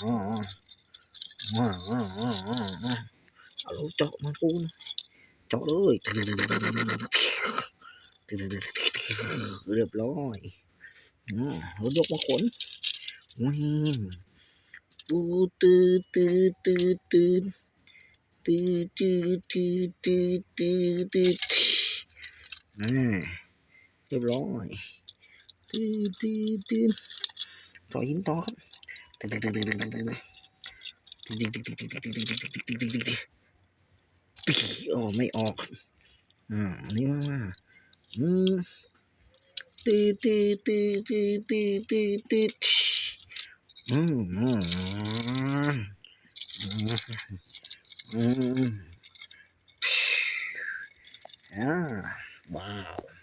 ເອົາເຈາະມັນປູນ ເຈາະເລີຍ ຮຽບຮ້ອຍ. ອືມ ລົດຍົກມາຂົນ ແມ່ນ ຕູດ ຕື້ດ ຕື້ດ ຕື້ດ ຕື້ດ ຕື້ດ ຕື້ດ ຕື້ດ ອາ ຮຽບຮ້ອຍ ຕື້ດ ຕື້ດ ຕື້ດ ເຈາະຫີນຕໍ່ຄັບ ອໍ ໄມ່ອອກ ອືມ ນີ້ມາ ອືມ ຕື້ດ ຕື້ດ ຕື້ດ ຕື້ດ ຕື້ດ ຕື້ດ ອືມ ອືມ ອືມ ອາ ວ້າວ.